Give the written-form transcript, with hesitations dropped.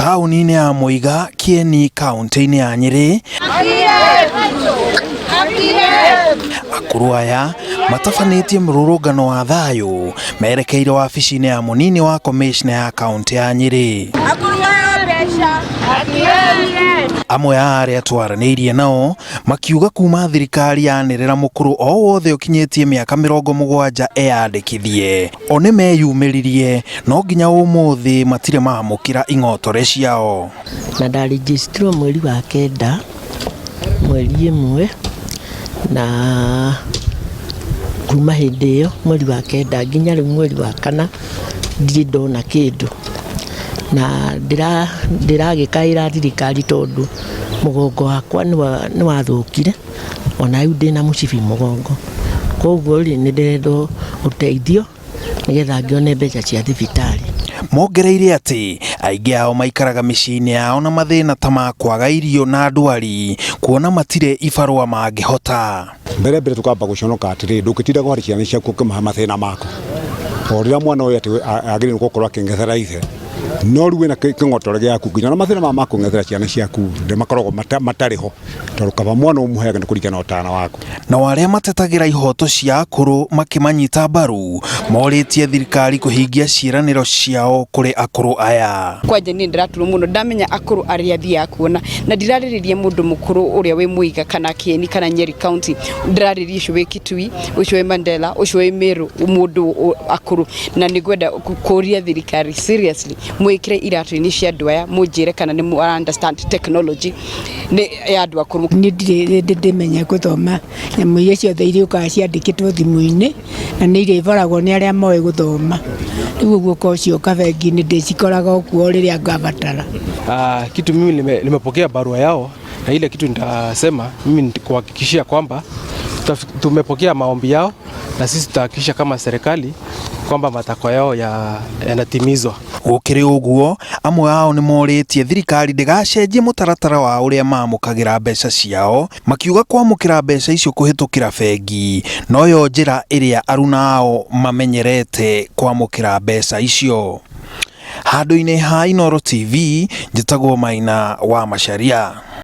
Taũni-inĩ ya Muiga, Kieni, kaunti-inĩ ya Nyĩrĩ, akũrũ aya matabanĩtie mũrũrũngano wa thayũ merekeire wabici-inĩ ya mũnini wa commissioner ya kaunti ya Nyĩrĩ. Amwe a arĩa twaranĩirie nao makiuga kuma thirikari yanĩrĩra mũkũrũ o wothe ũkinyĩtie mĩaka 70 eyandĩkithie, o nĩ meyumĩririe no nginya ũmũthĩ matirĩ mamũkĩra ing'otore ciao. Na ndarĩnjĩcitirwo mweri wa 9, mweri 1, na kuma hĩndĩ ĩyo mweri wa 9 nginya rĩu mweri wa 4 ndirĩ ndona kĩndũ, na ndĩragĩkaĩra thirikari tondũ mũgongo wakwa nĩ wathũkire, ona rĩu ndĩna mũcibi mũgongo. Koguo rĩ, nĩ ndĩrenda ũteithio nĩgetha ngĩone mbeca cia thibitarĩ. Mongereire atĩ aingĩ ao maikaraga mĩciĩ-inĩ yao na mathĩna ta ma kwaga irio na ndwari, kuona matirĩ ibarũa mangĩhota. Mbere mbere tukamba guconoka atĩrĩ, ndũngĩtinda harĩ ciana ciaku ũkĩmahe mathĩna maku o rĩrĩa mwana ũyũ atĩ agĩrĩirwo gũkorwo akĩng'ethera ithe, no rĩu wĩna kĩng'otore gĩaku nginya ona mathĩna maya ma kũng'ethera ciana ciaku nĩ makoragwo matarĩ ho, tondũ kaba mwana ũmũheaga nĩ kũringana na ũtana waku. Nao arĩa matetagĩra ihoto cia akũrũ makĩmanyita mbaru morĩtie thirikari kũhingia ciĩranĩro ciao kũrĩ akũrũ aya. Kwanja niĩ ndĩraturwo mũno ndamenya akũrũ arĩa thiaga kuona, na ndirarĩrĩria mũndũ mũkũrũ ũrĩa wĩ Mũiga kana Kieni kana Nyeri County, ndĩrarĩria ũcio wĩ Kitui, ũcio wĩ Mandela, ũcio wĩ Meru, mũndũ akũrũ. Na nĩ ngwenda kũria thirikari seriously, mwĩkĩre iratũ-inĩ cia andũ aya, mũnjĩre kana nĩ mu understand technology nĩ ya andũ akũrũ. Niĩ ndirĩ hĩndĩ ndĩmenya gũthoma nyamũ iria ciothe irĩũkaga ciandĩkĩtwo thimũ-inĩ, na nĩ irĩbaragwo nĩ arĩa moĩ gũthoma. Rĩu ũguo ko cioka bengi-inĩ ndĩcikoraga o kuo rĩrĩa ngabatara. Kitu mimi nimepokea barua yao, na ile kitu nitasema mimi ni kuhakikishia kwamba tumepokea maombi yao, na sisi tutahakikisha kama serikali kwamba matakwa yao yanatimizwa. Gũkĩrĩ ũguo, amwe ao nĩ morĩtie thirikari ndĩgacenjie mũtaratara wa ũrĩa mamũkagĩra mbeca ciao, makiuga kwamũkĩra mbeca icio kũhĩtũkĩra bengi noyo njĩra ĩrĩa aruna ao mamenyerete kwamũkĩra mbeca icio. Handũ-inĩ ha Inooro TV, njĩtagwo Maina wa Macharia.